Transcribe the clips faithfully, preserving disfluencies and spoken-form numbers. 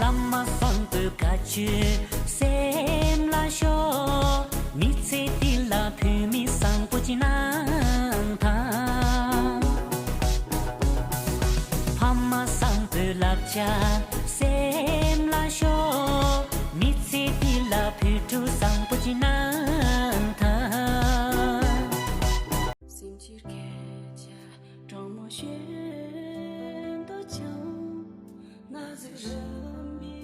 ལྟ་མ་བཟང་པོའི་བཀའ་ཆོས་སེམས་ལ་ཤོག་མི་ཚེ་འདི་ལ་བོད་མི་བཟང་པོ་ཅིག་གནང་དང་། ཕ་མ་བཟང་པོའི་བསླབ་བྱ་སེམས་ལ་ཤོག་མི་ཚེ་འདི་ལ་བུ་ཕྲུག་བཟང་པོ་ཅིག་གནང་དང་། སེམས་ཀྱི་སྐད་ཆ་དྲང་མོ་བཤད་དོ་ཅང་། ན་ཟུག་རུམ་པའི་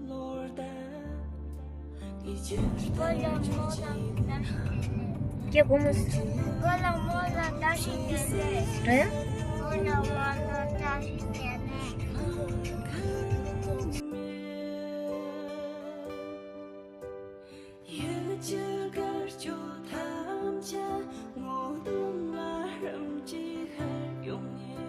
ལོ་ཟླ་འདི་ཕྱིར་ད་ཡང་ཅི་ཅི་ཀྱེ་གོ་མོ་སི་ཀོ་ལ་མོ་ལ་ད་ཤི་ཏེ་ཏེ། རེད། ཀོ་ལ་མོ་ལ་ད་ཤི་ཏེ་ཏེ། ཡུལ་གྱི་དཀར་ཕྱོགས་ཐམས་ཅད་ངོ་གདོང་ལ་རིམ་གྱིས་ཤར་ཡོང་ངེ།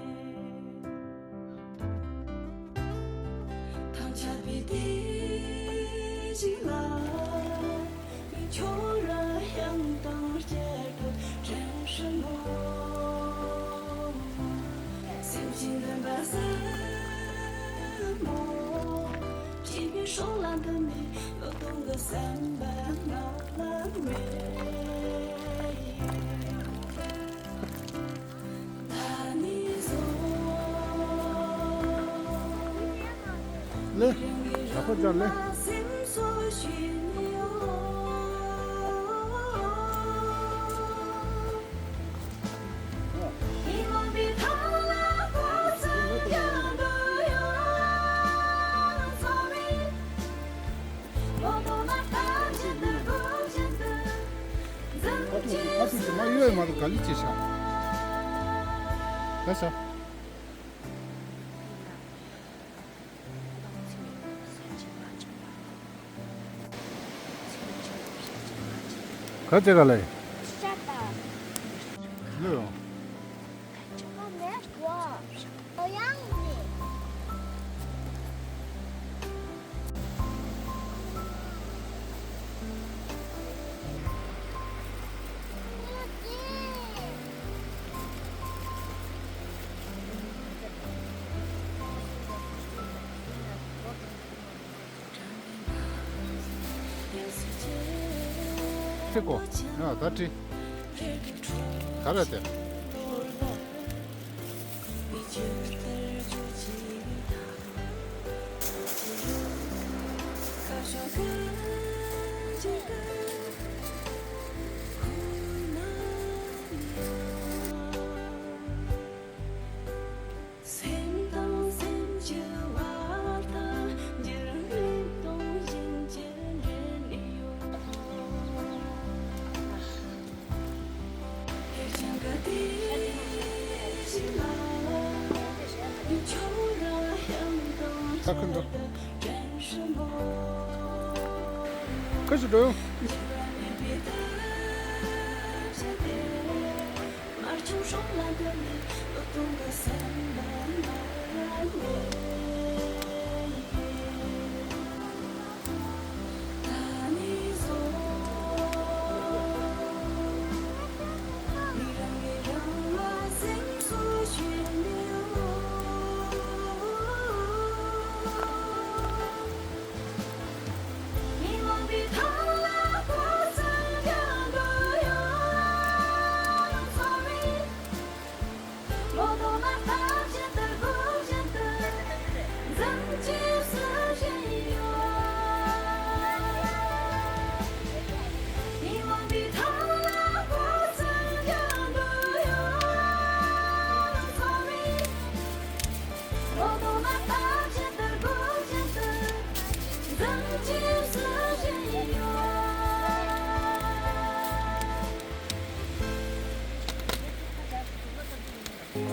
ཐང་ཆད་པའི་དུས་ཤིག་ལ། ཁྱོད་རང་དབྱངས་དང་བཅས་པའི་དྲན་སྲིད་ལོ། སེམས་ཀྱི་འདུན་པ་ཟབ་མོ། སྐྱེ་བའི་སྲོག་ལ་འདི་ནས་བློས་གཏོང་གི་བསམ་པ་ངག་ལ་མེད། ད་ནི་བཟོ། ལེ། ད་ཁོ་ཅག་ལེ། སེམས་གསོ་ཞུས་ནས་ཡོང་། ཨ་ཐུག་ཨ་ཐུག་དེ་མ་ཡོད་མ་རུ་ག་ལི་ཅེ་ཤ། ད་ཤ། ག་ཅེ་ག་ལེ། ལོས། ཁྱེད་ཀོ། ཡ་ད་ཁྲི། ག་རེ་དེ། སེམས་དང་སེམས་ཀྱི་བར་དུ་འགྱུར་མེད་སྟོང་བཞིན་གྱི་འབྲེལ་ཡོད། ཕལ་ཆེར་ག་དུས་ཤིག་ལ་ཁྱོད་རང་དབྱངས་དང་ད་ཁོ་འགྲོ། དྲན་སྲིད་མོ། ཁ་ཤི་འགྲོ་ཡོང་། འགྱུར་བ་མེད་པའི་སྟོབས་ཆེ་སྟེ། དམར་ཆུང་སྲོག་ལ་འདི་ནས་བློས་གཏོང་གི་སེམས་པ་མ་ལུས། ད་ནི་བཟོ། མི་རང་གི་རང་ལ་སེམས་གསོ་ཞུས་ནས་ཡོང་།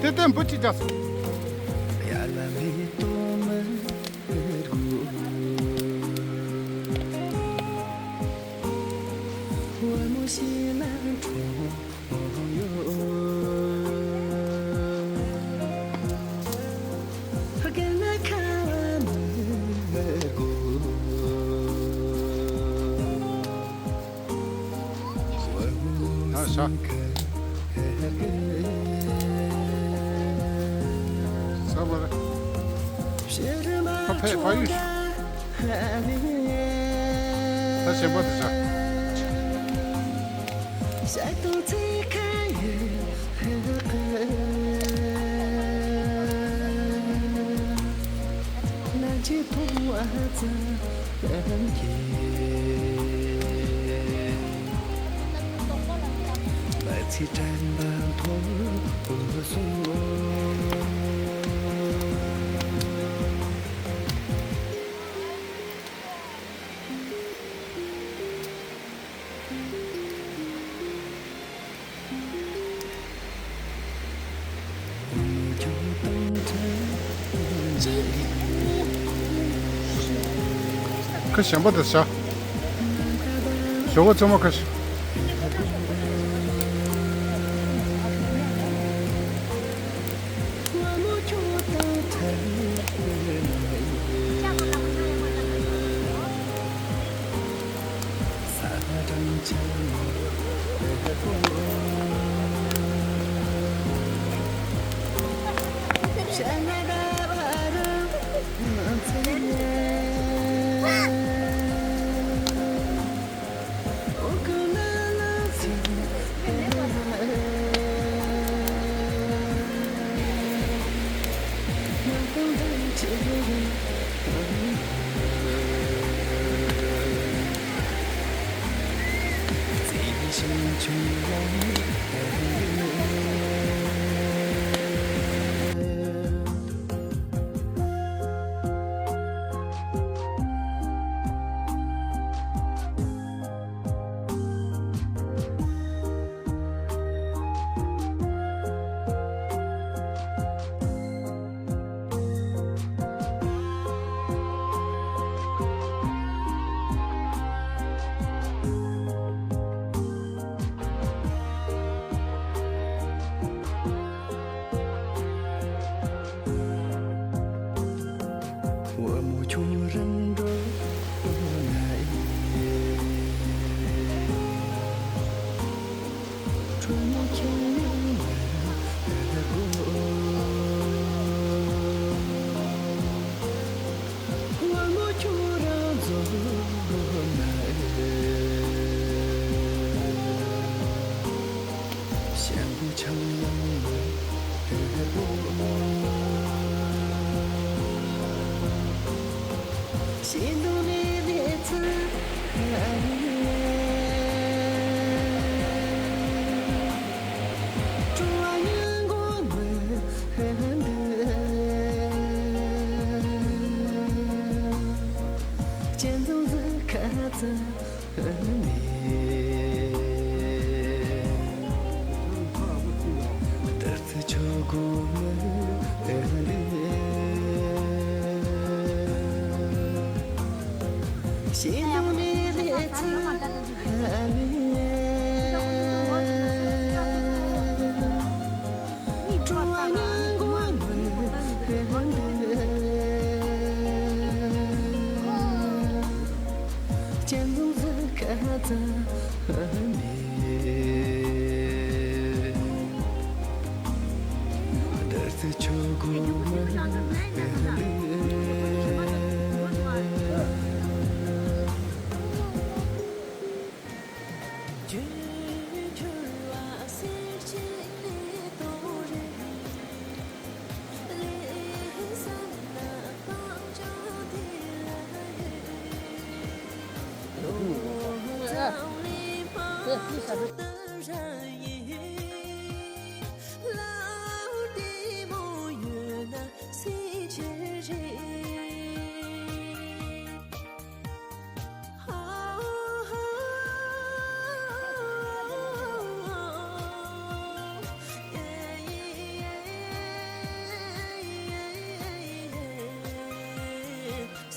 དེ་ལྟར་འབུ་ཅི་རྒྱག་སོང་། ཨ་ཤ། ས་བར། ཕ་ཕ་ཕ་ཡུལ། ད་ཞེན་པ་དེ་བྱ། ཁ་ཞེན་པ་དེ་བྱ། ཞོགས་པ་ཚང་མ་ཁ་ཞེན།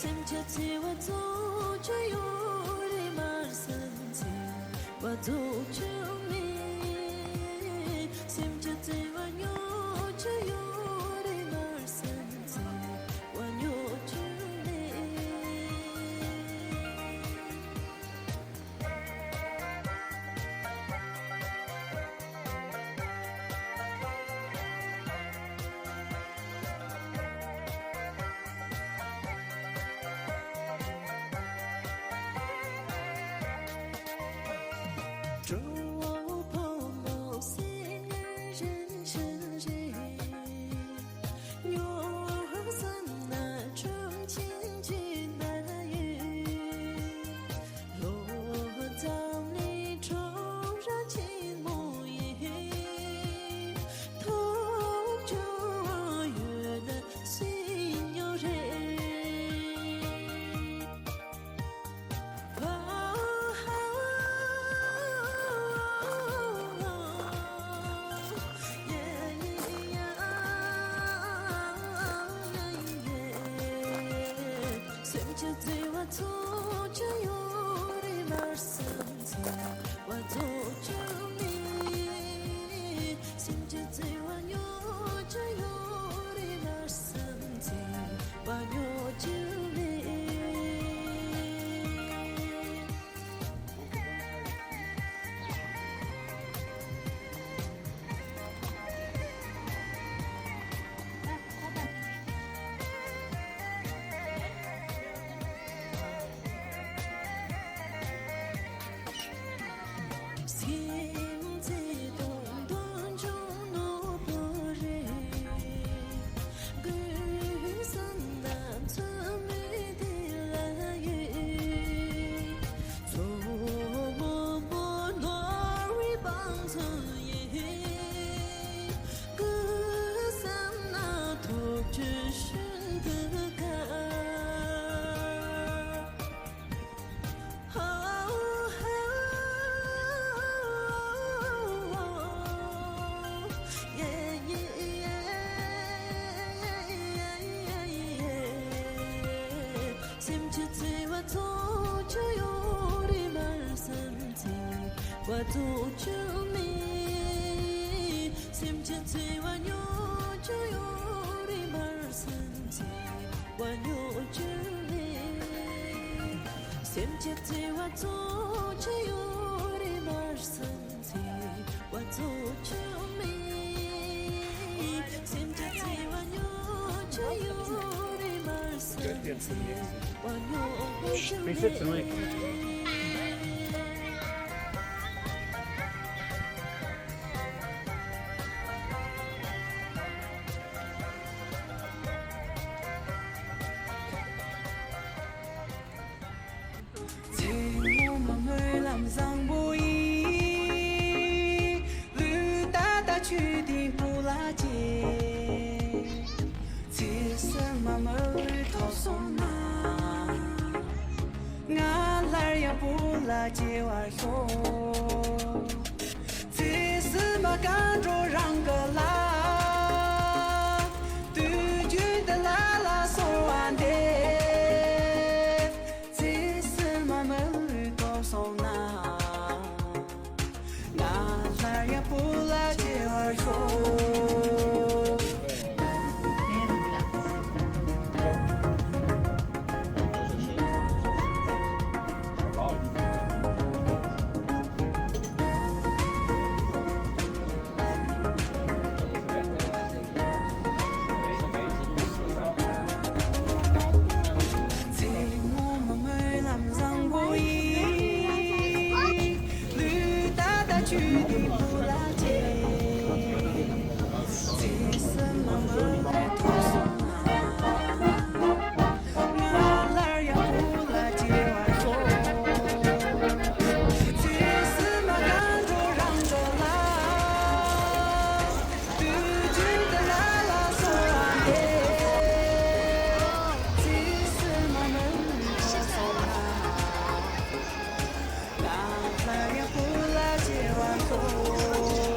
སེམས་ཅན་བརྩེ་བ་རྫོགས་ཀྱི་ཡོད་རེད་མ་བསམ་བརྩེ་བ་རྫོགས་ཀྱི་མེད། སེམས་ཅན་བརྩེ་བ་ཉོ་ཆ་ཡོད་རེད་མ་བསམ་བརྩེ་བ་ཉོ་ཆ་མེད། སེམས་ཀྱི་བརྩེ་བ་འཚོ་རྒྱུ་ཡོད་རེད་མར་སེམས་ཚེ་བ་རྫོགས་རྒྱུ་མེད། སེམས་ཀྱི་བརྩེ་བ་ཉོ་རྒྱུ་ཡོད་རེད་མར་སེམས་ཚེ་བ་ཉོ་རྒྱུ་མེད། སེམས་ཚེ་དང་དོན་ཆུང་ནོར་བུ་རེད། གུས་བསམ་དང་ཚུལ་མིན་དེ་ལ་ཡོད། མཚོ་སྔོན་པོ་ནོར་བུའི་བང་མཛོད་ཡིན། གུས་བསམ་ན་ཐོབ་རྒྱུ་ཤིན་ཏུ་དཀའ། སེམས་ཀྱི་བརྩེ་བ་འཚོ་རྒྱུ་ཡོད་རེད་མར་སེམས་ཚེ་བ་རྫོགས་རྒྱུ་མེད། སེམས་ཀྱི་བརྩེ་བ་ཉོ་རྒྱུ་ཡོད་རེད་མར་སེམས་ཚེ་བ་ཉོ་རྒྱུ་མེད། སེམས་ཀྱི་བརྩེ་བ་འཚོ་རྒྱུ་ཡོད་རེད་མར་སེམས་ཚེ་བ་རྫོགས་རྒྱུ་མེད། སེམས་ཀྱི་བརྩེ་བ་ཉོ་རྒྱུ་ཡོད་རེད་མར་སེམས་ཚེ་བ་ཉོ་རྒྱུ་མེད། ཚེ་སྔོན་མ་སྨོན་ལམ་བཟང་པོ་ཡིས། ལུས་ད་ལྟ་ཆོས་དེའི་བུ་ལ་སྐྱེས། ཚེ་ཕྱི་མ་མི་ལུས་ཐོབ་སོང་ན། ང་སླར་ཡང་བུ་ལ་སྐྱེ་བར་ཤོག་ཚེ་ཕྱི་མ་མཁའ་འགྲོ་རང་གི་ལྷ། དུས་རྒྱུན་དུ་ལ་ལ་གསོལ་བ་འདེབས། ཚེ་ཕྱི་མ་མི་ལུས་ཐོབ་སོང་ན། ང་སླར་ཡང་བུ་ལ་སྐྱེ་བར་ཤོག་ཚེ་སྔོན་མ་སྨོན་ལམ་བཟང་པོ་ཡིས། ལུས་ད་ལྟ་ཆོས་དེའི་བུ་ལ་སྐྱེས། ཚེ་ཕྱི་མ་མི་ལུས་ཐོབ་སོང་ན། ང་སླར་ཡང་བུ་ལ་སྐྱེ་བར་ཤོག་ཚེ་ཕྱི་མ་མཁའ་འགྲོ་རང་གི་ལྷ། དུས་རྒྱུན་དུ་ལ་ལ་གསོལ་བ་འདེབས། ཚེ་ཕྱི་མ་མི་ལུས་ཐོབ་སོང་ན། ང་སླར་ཡང་བུ་ལ་སྐྱེ་བར་ཤོག་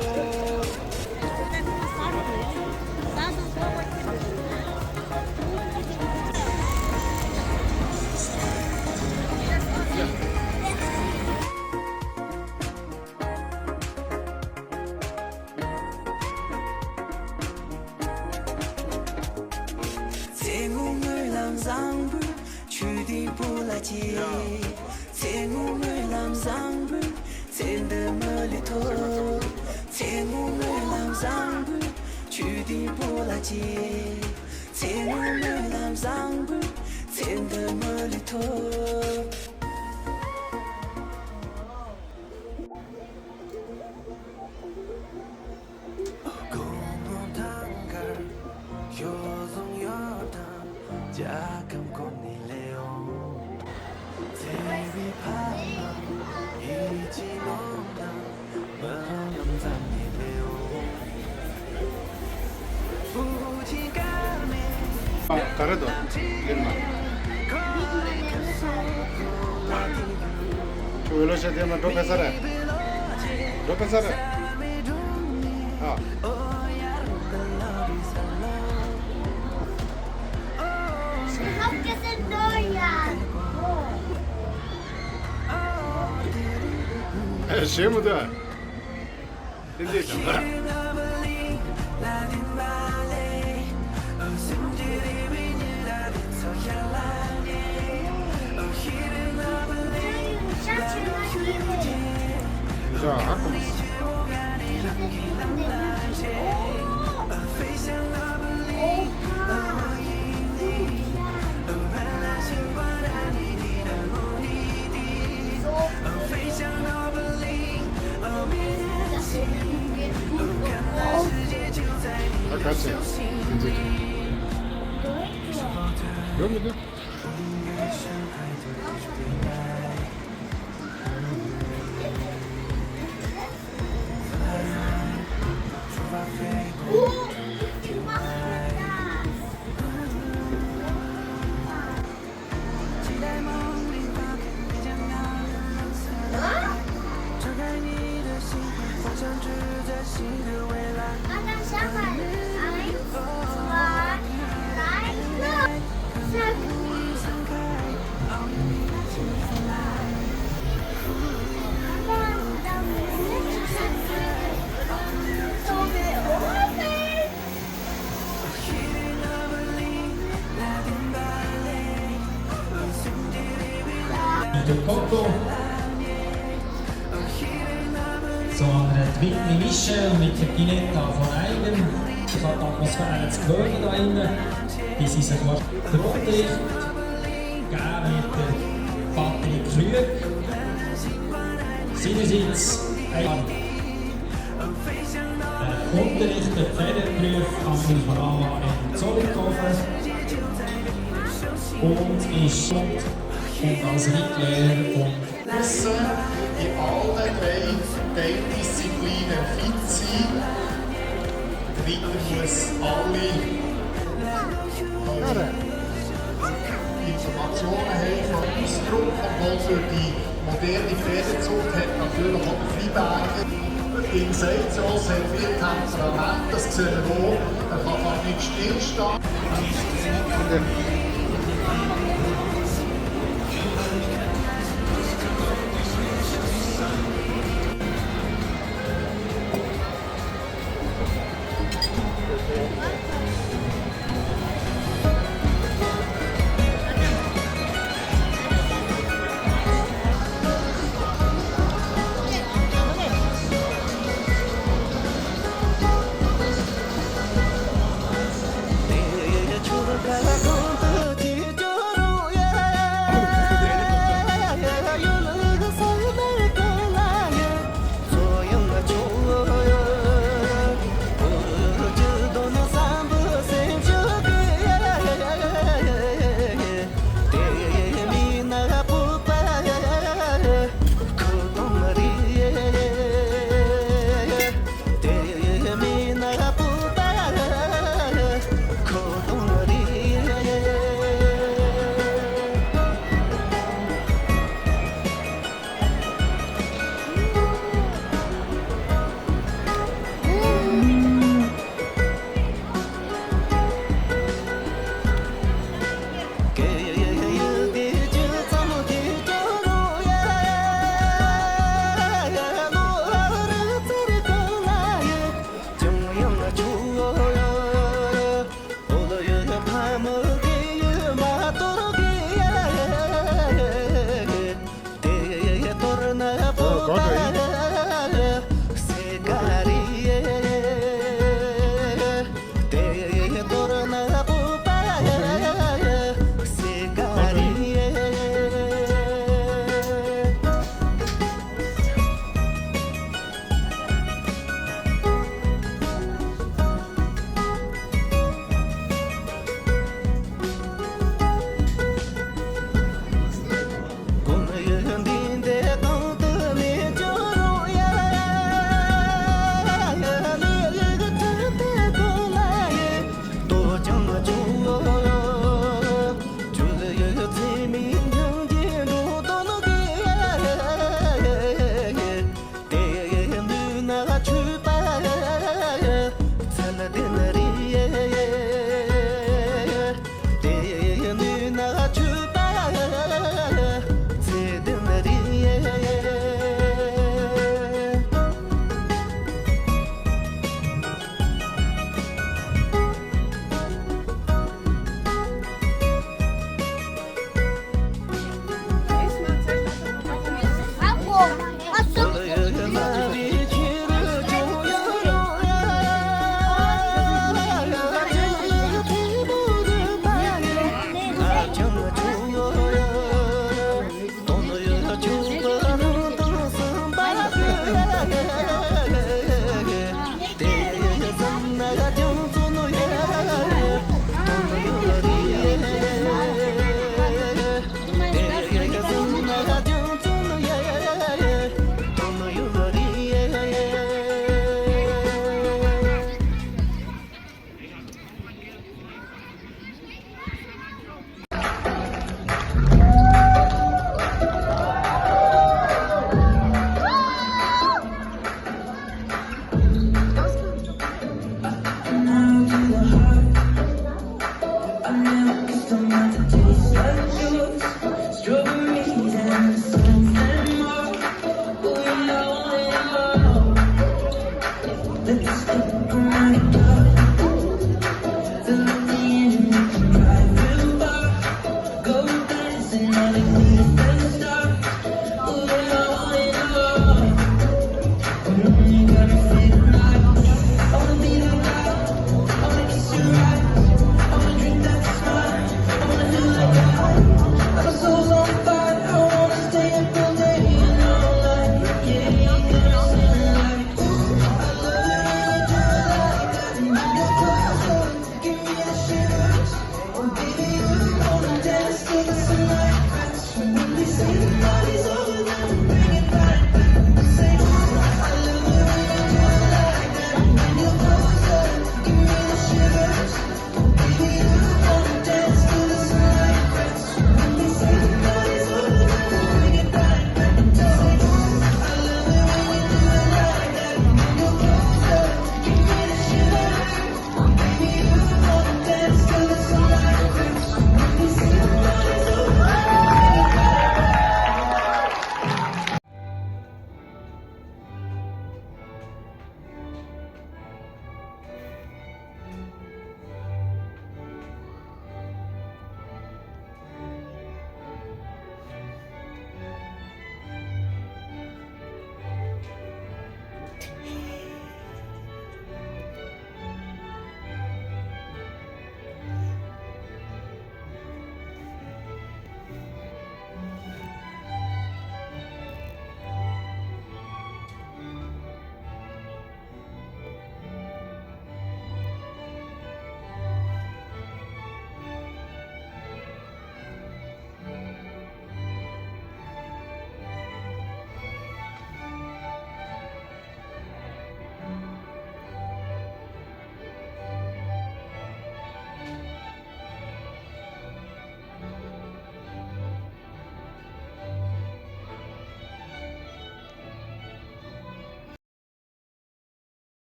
ཚེ་སྔོན་སྨོན་ལམ་བཟང་པོས་ཆོས་དེའི་བུ་ལ་སྐྱེས། ཚེ་སྔོན་སྨོན་ལམ་བཟང་པོས་ཚེ་འདི་མི་ལུས་ཐོབ། ཚེ་སྔོན་སྨོན་ལམ་བཟང་པོས་ཆོས་དེའི་བུ་ལ་སྐྱེས། ཚེ་སྔོན་སྨོན་ལམ་བཟང་པོས་ཚེ་འདི་མི་ལུས་ཐོབ། ག་རེ་འདུག་འདིར་མ། ཁྱོད་ཝེ་ལོ་ཤ་དེ་མ་འགྲོ་ཕེ་ས་རེད། འགྲོ་ཕེ་ས་རེད། ཨ། How does it know ya? ཞེ་མི་འདུག་དེ་འདྲས་དང་། Mit dem Konto. So, an der dritten Nische mit der Ginetta von Eigen. Das hat die Atmosphäre zu gewöhnen da innen. Das ist ein Quart-, der Unterricht, gegeben mit der Patrick Krüger. Seinerseits ein Der Unterricht, der Pferdeprüf am Inforama in Zollikofen und ist und als Reitlehrer und Wissen in allen drei Teildisziplinen fit sein. Der Reiter muss alle Informationen haben von Ausdruck, obwohl für die moderne Pferdezucht hat natürlich auch der Freiberger, im Seilzross hat viel Temperament, das sehen wir auch, er kann fast nicht stillstehen.